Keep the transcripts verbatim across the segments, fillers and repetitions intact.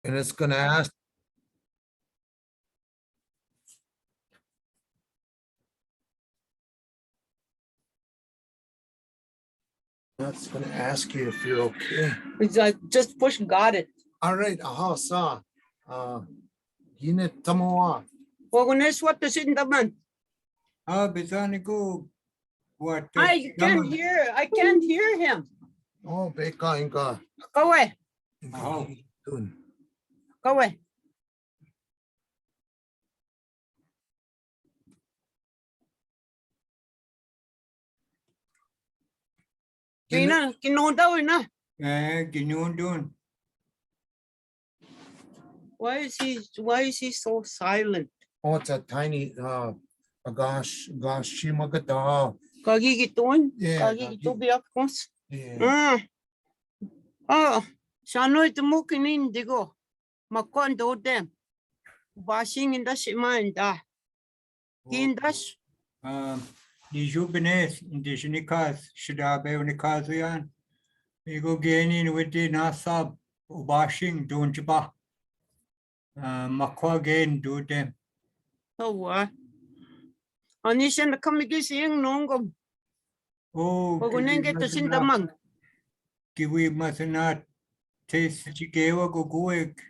And it's gonna ask, that's gonna ask you if you're okay. It's like, just push, got it. All right, aha, sa. Uh, gine tamowa. Wa gune swat to sit in the man. Ah, bisani ko. What? I can't hear. I can't hear him. Oh, beka inka. Kawe. Oh. Dun. Kawe. Kina, kinonda wina. Eh, kinondon. Why is he, why is he so silent? Oh, it's a tiny, uh, a gosh, gosh, she magada. Kagi gitun? Yeah, kagi gitu biak kos. Yeah. Ah. Ah, sano ito mo kinin digo. Makon do dem. Basing inda si ma inda. Kindas. Um, ni jubines, indi sinikas, sidabe unikas yan. Migo geni nwiti nasab, ubashing, dunjiba. Uh, makwa gen dudem. Awa. Ani sen kamigi sing nongom. Oh, pagunenge to sin damang. Kiwi masana tes chikewa ko kuwek.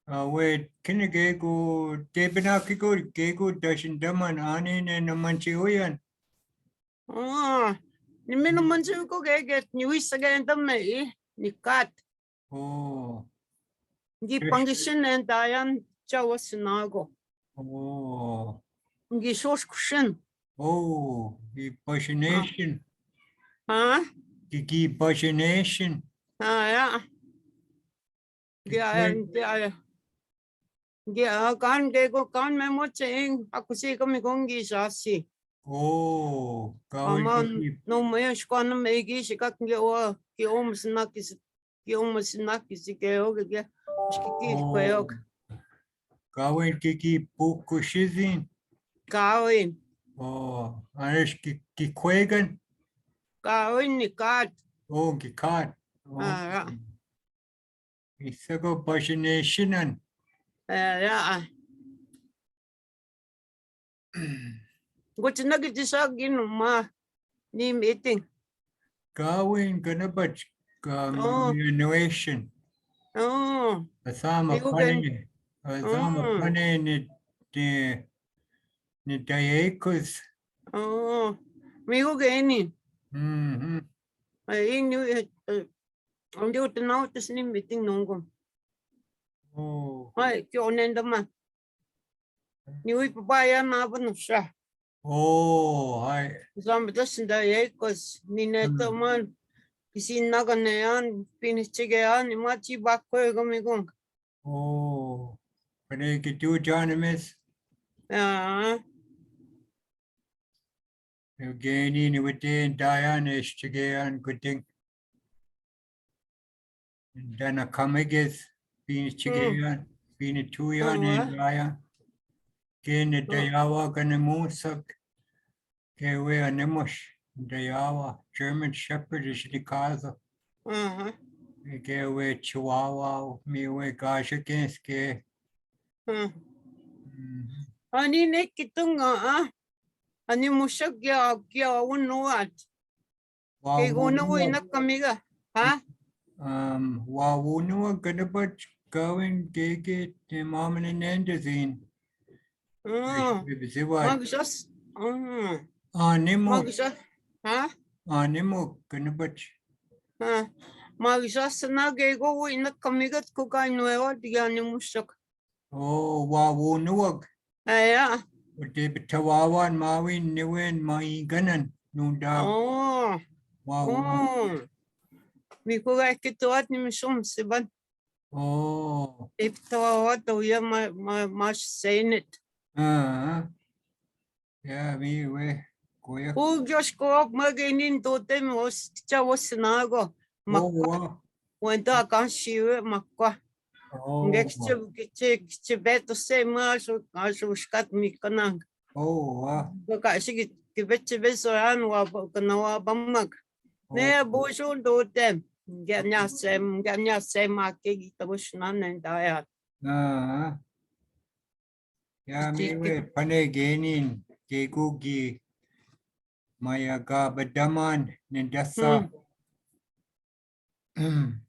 Awe, kinige ko, tebena kiko, kiko dasin daman ani ne naman si uyan. Ah, ni me naman si ko gege, ni wisa gege dame, eh, ni kat. Oh. Ngi pangisinan dayan cawa sinago. Oh. Ngi sos kusin. Oh, ngi pasination. Ha? Ngi, ngi pasination. Ha, ya. Ngi, ngi, ngi, kan, ngi ko kan me mo cheng, aku si kami kong ngi sasi. Oh, kawin. Aman, kiki. No me skwana me igi si kak ngi wa, ki om sina kisi Ki umusina kisi keyo ke, ke, ki, ki, oh, keyo. Kawin kiki puku sizin. Kawin. Oh, anes ki, ki kwegan. Kawin ni kat. Oh, ki kat. Oh. Ah, ya. Isa ko pasinesinan. Eh, ya. Gotinagi ti sa gin ma ni meeting. Kawin ka na ba ka, oh, innovation. Oh. Asama kane. Asama kane ni, ni, ni dayakos. Oh. Migo geni. Mhm. Ay, ni, eh, eh, andi uti na uti sini meeting nongo. Oh. Ay, ki onenda ma. Ni wi papa ya na ba no sa. Oh, hay. Zamba da sinda ya ikos, ni ne to man. Kisi na ka ne an, pini chige an, ni ma chi ba ko ko mi kong. Oh, kane ki tu janimis. Ah. Geni ni wete dayan es chige an kuting. Dana kamigis, pini chigeyan, pini tuyan, en dayan. Geni dayawa gani musak, gewe animush, dayawa, German Shepherd is the kaza. Gewe Chihuahua, miwe gasha genske. Ani ne kitunga, ah. Ani musak ya, ya wunu at. Ke guna wo ina kamiga. Ha? Um, wa wunu wa gana ba gawin gege te mamana nenda zin. Mm. Magsas. Mm. Animo. Magsas. Ha? Animo gana ba. Ha. Magsas na gego wo ina kamiga ko kai nuewa diga animo sak. O, wa wunuwag. Aya. O de bitawawan mawin niwen mainganan nunda. O. Wa wunuwag. Mikuga kituat ni misum siban. O. De bitawawat o ya ma, ma, ma senit. Ah. Ya, mi we, koya. Hu Diyos ko, maginin totem, os, cha, os, nago. Makwa. Wento akan siwe, makwa. Nge kiche, kiche, kiche beto se, ma, so, aso, skat mi kanang. Baka si ki, ki beche beso an, wa, ba, kana wa bamak. Ne, busun totem. Gania sem, gania sem ake gita busnan en daya. Ah. Ya, mi we pane genin, gegu gi maya ga badaman nendasa. Hmm.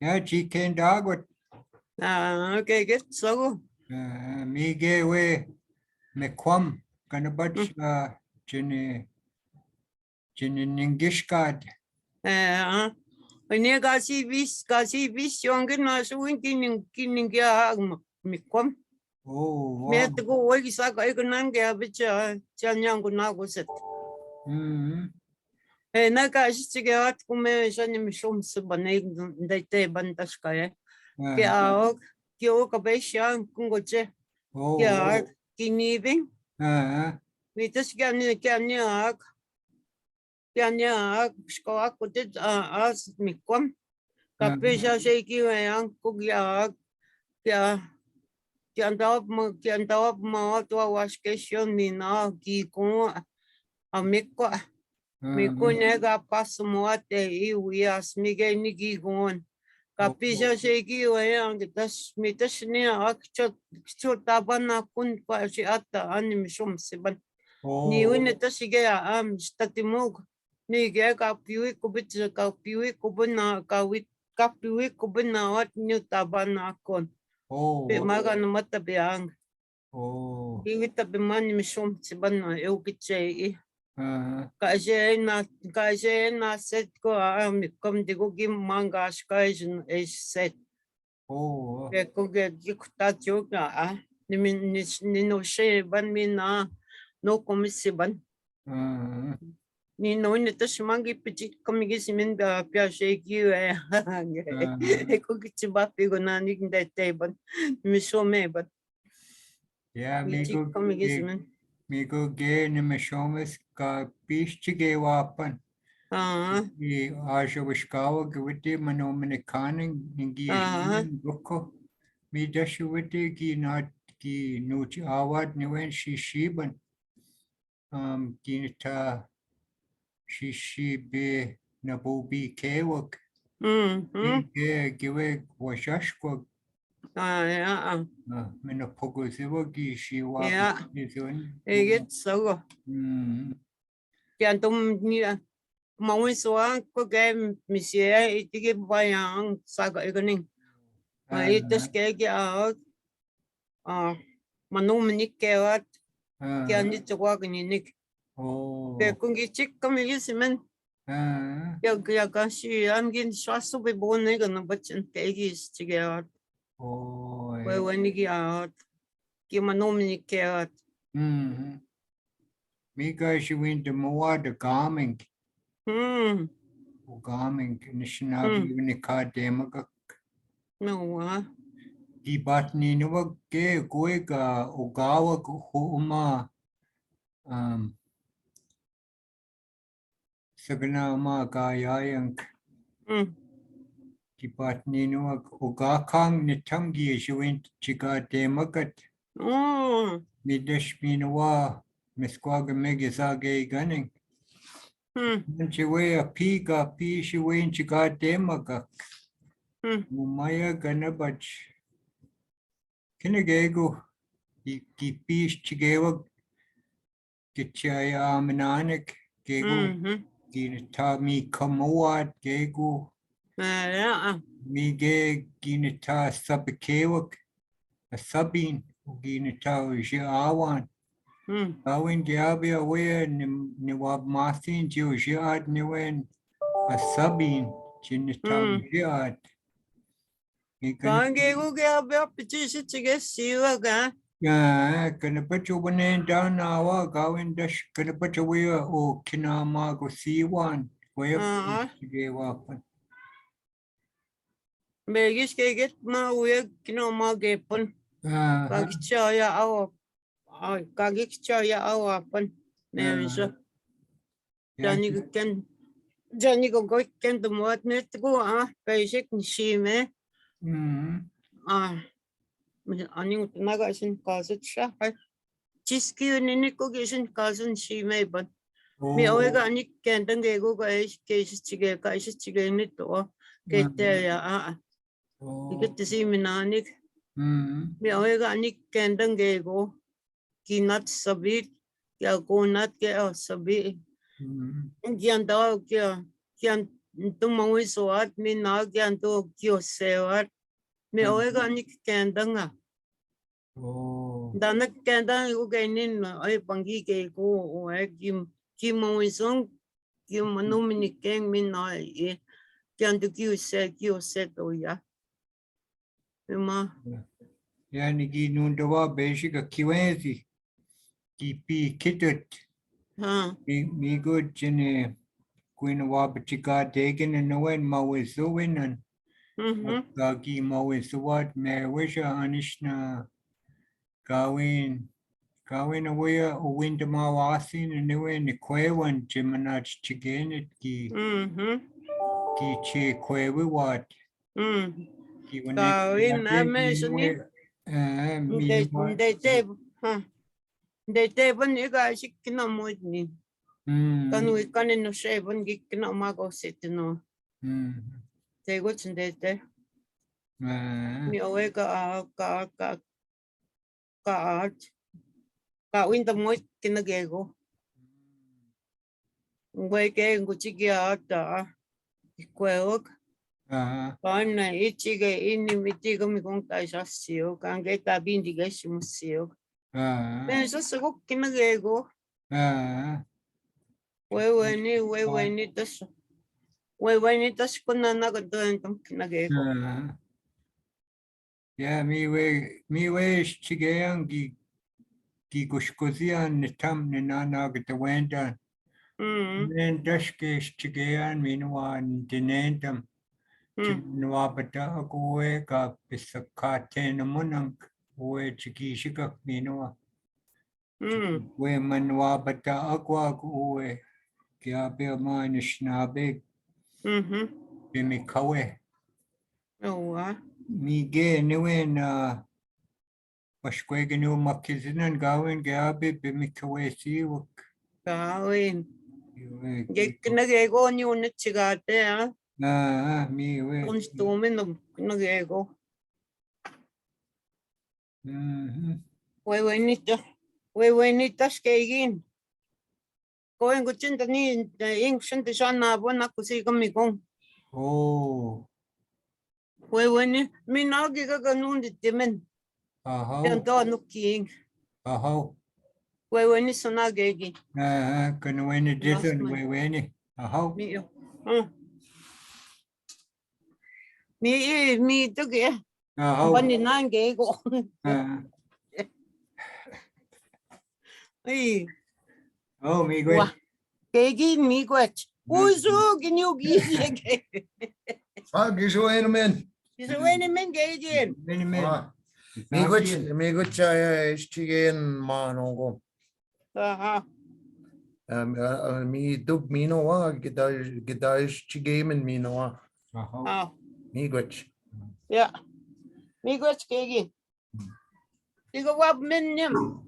Ya, ci ken dagot. Ah, okay, good. So, ah, mi ge we mekwam, kanabach, ah, cini, cini ningiskad. Eh, ah. Ini gasi bis, gasi bis, yongin na suwin kining, kining ya, mekwam. Oh, wow. Mete ko wai saka iko nange abicha, chanyangu na ko set. Mm. Eh, na ka shi chike at kume shani mishom se bane, dai te ban tash ka e. Ah. Ke a ok, ke o ka be shan kungo che. Oh, ke a, wow. Kinibing. Ah. Mi tash ke ani, ke ani ak. Ke ani ak, shko ak kutit, ah, as mikwam. Ka, ah, pisa se ki we ang kugya, kya, kya tawap ma, kya tawap ma, tua was kesyon mi na, ki ko, a mikwa. Ah, mikwa ne ka pas mo ate i wias, mi ke ni ki kon. Ka, oh, pisa se ki we ang, tas, mi tas ni ak chot, chot taban akun pa si ata, ani mi som siban. Oh. Ni wine tas ige a, am, statimog. Ni ge ka piwi kubit, ka piwi kubit na, ka wit, ka piwi kubit na wat ni taban akon. Oh, pe, oh. Maga na mata be ang. Oh. Piwi tabe mani mi som siban na, eu kiche i. Ah. Ka je na, ka je na set ko a, mi kom digo gi manga shka e set. Oh. Ke ko ge, ge kuta jo ka, ah, ni mi, ni, ni no se ban mi na, no komisi ban. Ah. Ni no ni to simangi piti komigi simin ba pia se ki we. Ah. E ko ki ti ba pi go na ni de te ban. Mi so me ban. Ya, mi go ge, mi go ge ni mi so me ska pis ti ge wapan. Ah. I aja wishkawa ge witi mano minikaning ningi, ah, buko. Mi dashi witi gi na, gi nuchi awad ni wen shi shiban. Um, gi nita shi shi be na bobi kewak. Mm, mm. Gi ge, gi we washashkwak. Ah, ya, ah. Ah, mena pogo siwa gi shiwa. Ya. Gi siwa. Ege sawa. Mm. Kiantum ni, ah, mawin swa ko ke misi e, iti ke bayang saga ikoning. Ah, ah, ito ke ke a, ah, manu mini kewat, ah, kiani chokwa kininik. Oh. Ke kungi chik kami gisimen. Ah. Ya, ya kasi, am gin swasu be bone kana bachan ke gis chikewat. Oh, we, eh. Wenigi awat. Ki manu mini kewat. Mm. Mi ga shiwin de mawa de gaming. Hmm. O gaming, nishinabi, hmm, wini ka demagak. Mawa. Gi bat ni nawa ge goi ga o gawa gu hu uma. Um, Sagna ma ga yayank. Hmm. Ki bat ni nawa o ga kang ni tam gi shiwin chiga demagat. Hmm. Mi dash mi nawa, mi skwa ga megi sa ga ganing. Hmm. Nan chiwe a pi ga pi shiwin chiga demagak. Hmm. Mumaya gana bach. Kina gego, ki, ki pi chigewa Gichaya aminanik, gegu, mhm, ginita mi kamawad, gegu. Ah, ya, ah. Mi ge ginita sabikewak, a sabin, ginita uji awan. Hmm. Awin giabi awe ni, ni wab masin ji uji ad ni wen, a sabin, ginita, hmm, uji ad. Kangegu ge abe a piti si chige siwa ga. Ya, kanapacho bane dana wa gawin dash kanapacho wia o kinama go siwan. Wia, ah, chige wapan. Begis ke get ma wia kinama ge pun. Ah, kagicha ya awa. Ay, kagicha ya awa pun. Meriso. Ah. Jani ko ken, jani ko goi ken to muat ne to ko, ah, kaisik ni shime. Mm. Ah, ani ko naga sin kasu cha, hai. Chiski ni ni ko gisin kasun shime ban. Mi awe ka ni kenda ngeko ka e, ke isi chike, ka isi chike ni to. Ke te ya a. Ike te si mi nani. Mi awe ka ni kenda ngeko. Ki nat sabit, ki a ko nat ke a sabit. Ki an ta, ki a, ki an tu mawi sowat, mi na ki an tu ki o sewat. Mi awe ka ni kenda nga. Dana kenda u ke nin, ai panggi ke ko, o e ki, ki mawi song, ki manu mi ni keng mi na e. Ki an tu ki o se, ki o se to ya. Ema. Yani ki nundawa besi ka kiwesi. Ki pi kitut. Mi, mi go jene kwin wa batika degen na wen ma weso wenan. Ka ki ma weso wat me wesha anishna. Kawin, kawin a wea o win dama wasin a newe ni kwewan jemanach chigenet ki, ki che kwewi wat. Kawin a me suni. Nde te, nde te bon ika shik kina mo ni. Kan wi kan no she bon ki kina ma go sit no. Te go nde te. Mi awe ka, ka, ka, ka ach. Ka win ta mo kina gego. Ngwe ke ngu chiki ata. Ikwe ok. Ka na ichi ke ini miti ko mi kong ta isa sio. Ka nge ta bindi ke simu sio. Me sa siko kina gego. Wewe ni, wewe ni tas. Wewe ni tas ko na na ka doen tam kina gego. Ya, mi we, mi we shchigean gi, gi gushkuzian ni tam ni nana gi tawendan. Men dashke shchigean mi nwa dinentam. Chi nwa bata akowe ka pisakate na munang we chiki shikak mi nwa. We manwa bata akwa ko we. Kya be ma nishna be. Be mi kawe. Mi ge niwe na pashkwe ge niwe makizinan gawin ge abe be mi kawe si wak. Gawin. Ge kina ge go ni una chigate ha. Na mi we. Kunstumin na ge go. Wewenita, wewenita skegin. Koen kuchin tani, ing shin ti shana bona kusi kami kong. Weweni, mi na gi ka kanun di timen. Yan to anu king. Weweni sana gegi. Kanu weni disun weweni. Mi yo. Mi, mi tuki. Bani nange ko. Ai. Oh, mi gwet. Kegi mi gwet. Usu kini ugi yege. Ah, gisu en men. Gisu en men kegi. Mi gwet, mi gwet cha ya istigen manongo. Aha. Mi dug mi nowa, gidaish chigemen mi nowa. Mi gwech. Ya. Mi gwech kegi. Tigo wab men nyem.